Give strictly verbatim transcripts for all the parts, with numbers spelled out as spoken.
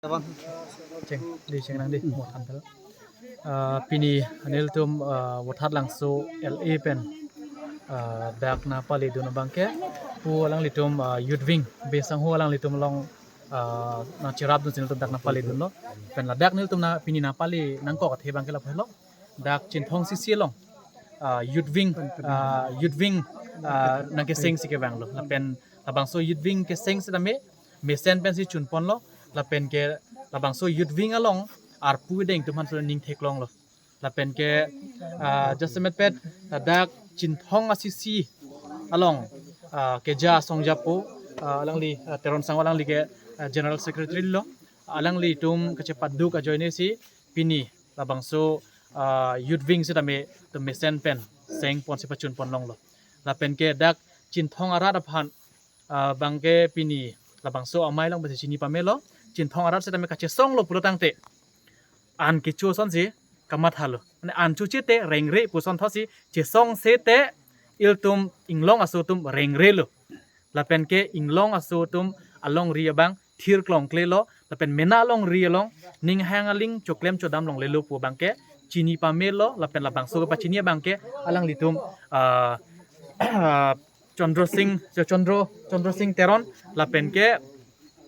Cheng, di cheng nang di, mo than thal. Ah, pini nelitum, ah, Vothatlangso L A pen, ah, dak nangpaledun abangke, pu alanglitum, ah, Youth Wing, Besangho alanglitum along, ah, nangcherapdunsi nelitum dak nangpaledunlo. Pen ladak nelitum na pini nangpale nangkok athe abangke lapu helo. Dak Chinthong C C along, ah, Youth Wing, ah, Youth Wing, ah, nangkesengsi kevanglo. Lapen labangso Youth Wing keseng setame mesen pensi chunponlo. Lapen ke labangso Youth Wing along arpu deng atum aphan so ning theklonglo. Lapen ke, ah, jasemet pet, ah, dak Chinthong a C C along, ah, keja asong japo, ah, alangli, ah, Teron Sangho alangli ke, ah, General Secretary lo. Alanglitum kachepaduk ajoinesi pini labangso, ah, Youth Wing setame itum mesen pen sengponsi pachunponlonglo. Lapen ke dak Chinthong arat aphan, ah, abangke pini labangso amei along pensi chini pamelo. Chinthong arat setame kachesonglo pulo tangte an kecho asonsi kamathalo. Mane an choche te rengre pu ason thotsi chesong sete ilitum Inglong aso atum rengrelo. Lapen ke Inglong aso atum alongri abang thir klongklelo. Lapen mena alongri along ning hang aling choklem chodam longlelo pu abangke chini pamelo. Lapen labangso kepachini abangke alanglitum, ah, Chandra Singh, Chandra, Chandra Singh Teron, lapen ke,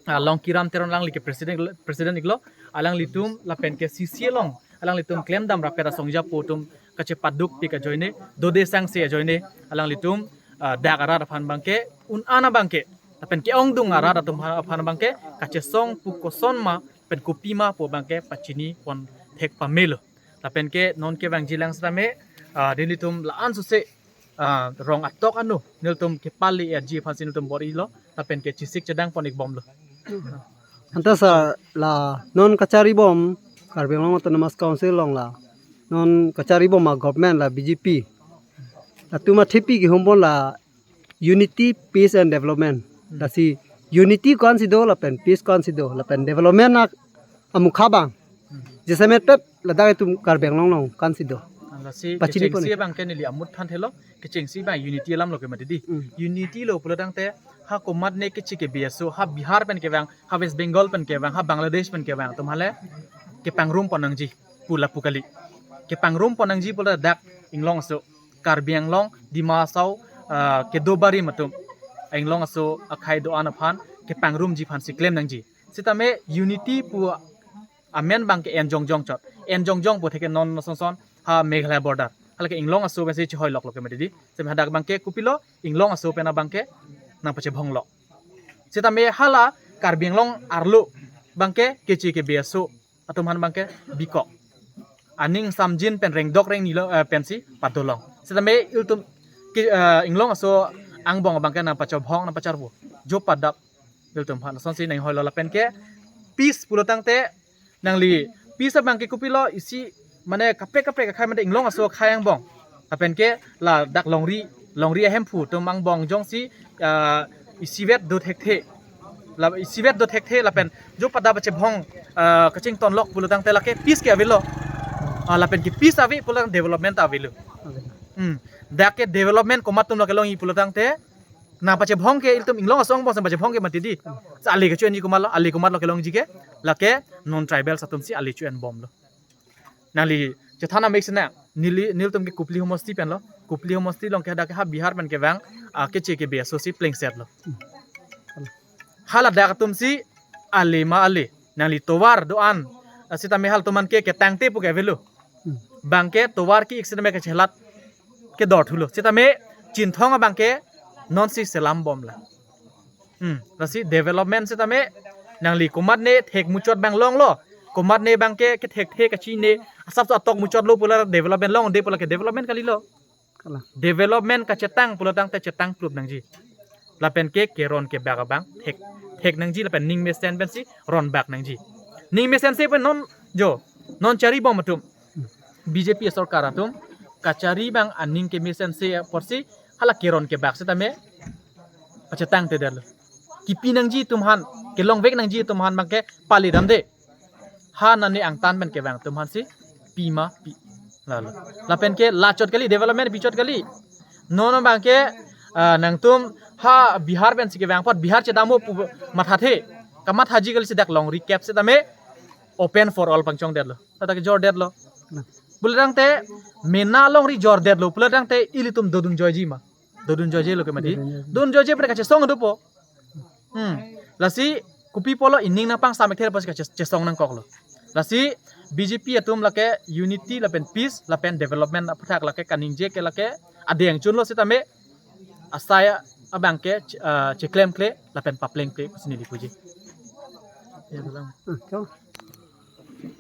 ah, Longkiram Teron alangli ke president, president iklo, alanglitum lapen ke C C along alanglitum klemdam rapet asong japo atum kachepadukpik ajoine, dode sangse ajoine, alanglitum, ah, dak arat aphan abangke, un-an abangke, lapen ke-ongdung arat atum aphan abangke kachesong pu kosonma pen kopima pu abangke pachinipon thek pamelo. Lapen ke non kevangjilang setame, ah, nelitum la-an suse, ah, rong atok ano nelitum kepale-etji aphansi nelitum bor-ilo, lapen ke chesik chedangpon ikbomlo. Anta sir, la non kacharibom Karbi Anglong Autonomous Council along la non kacharibom a-government la B J P, latum athepi kehumbon la unity, peace and development. Hmm. Lasi unity ko-ansi do lapen peace ko-ansi do lapen development a amukha abang. Hmm. Jasemet pet ladak itum Karbi Anglong along ko-ansi do. Lasi pachini kechengsi pon abangke neli amut thanthelo, kechengsi abang unity alamlo ke mati di. Hmm. Unity lo pulo tangte ha komatne keche kebe aso, ha Bihar pen kevang, ha West Bengal pen kevang, ha Bangladesh pen kevang atum hale kepangrumpon nangji pu lapu kali. Kepangrumpon nangji pu ladak Inglong aso, Karbi Anglong, Dima Hasao, ah, kedo barim atum Inglong aso akhei do-an aphan kepangrumji aphansi klem nangji. Setame unity pu amen abangke en jongjong chot. En jongjong pu theke non ason ason ha Meghalaya border, halake Inglong aso pensi chehoiloklo ke mati di. Setame hadak abangke kopilo, Inglong aso pen abangke nangpachebhonglo. Setame hala Karbi Anglong arlo abangke keche kebe aso atum aphan abangke bikok, aning samjin pen rengdok rengnilo, eh, pensi padolong. Setame ilitum ke, eh, Inglong aso angbong abangke nangpachebhong nangpacharvo, jo padap ilitum aphan asonsi nanghoilo. Lapen ke peace pulo tangte nangli peace abangke kopilo, isi mane kaprek kaprek akhei mane Inglong aso akhei angbong. Lapen ke ladak longri, longri ahemphu atum angbong jongsi, ah, isivet do thekthe. La isivet do thekthe lapen jo pada pachebhong, ah, kachingtonlok pulo tangte lake peace ke avelo. Ah, lapen ke peace ave pulo tang development avelo. Hmm. Dak ke development komat atumlo kelongji pulo tangte nangpachebhong ke ilitum Inglong aso angbong si pachebhong ke mati di. Sa ale kecho-enji komatlo, ale komatlo kelongji ke, lake non tribal atumsi ale cho-enbomlo. Nangli chethan amek sena, neli, nelitum ke Kopili homosti penlo. Kopili homosti along ke hadak ke ha Bihar pen kevang, ah, keche kebe asosi plengsetlo. Hala dak atumsi ale ma ale. Nangli tovar do-an, ah, setame halatum an ke ketangte pu ke avelo. Hmm. Abangke tovar ke-ik setame kachelat kedorthulo. Setame Chinthong abangke nonsi selambomlo. Hmm, lasi development setame nangli komatne thek muchot abang longlo, komatne abangke kethekthe kachine asapso atok muchotlo pu la development longde pu lake development kalilo. Kalang. Development kachetang pulo tangte chetang plup nangji. Lapen ke keron kebak abang thek, thek nangji lapen ning mesen pensi ronbak nangji. Ning mesense pen non jo, non charibom atum, B J P sorkar atum kachari abang aning kemesense apotsi hala keron kebak setame pachetangtedetlo. Kipi nangji atum aphan, kelongvek nangji atum aphan abangke paledamde. Ha nane angtan pen kevang atum aphansi pima pi. Lalo. Lapen ke lachot kali, development bichot kali. Non abangke, ah, nangtum ha Bihar pensi kevang apot Bihar chedampo pu mathathe. kamathaji kali, si dak longri kep setame open for all pangchongdetlo. Tata kejordetlo. Pulo tangte mena longri jordetlo pulo tangte ilitum dodun joiji ma? Dodun joijilo ke mati. Dodun joiji. Dodun joiji pen kachesong dopo. Hmm. Lasi kopi apotlo ining nangpangsam ekthe apotsi kache-, chesong nangkoklo. Lasi B J P atum lake unity lapen peace lapen development aphuthak lake kaningje ke lake adeng chunlo setame asai abang ke, ah, cheklemkle lapen paplengkle pusi neli puji. Ya, bilang. Hmm, chong.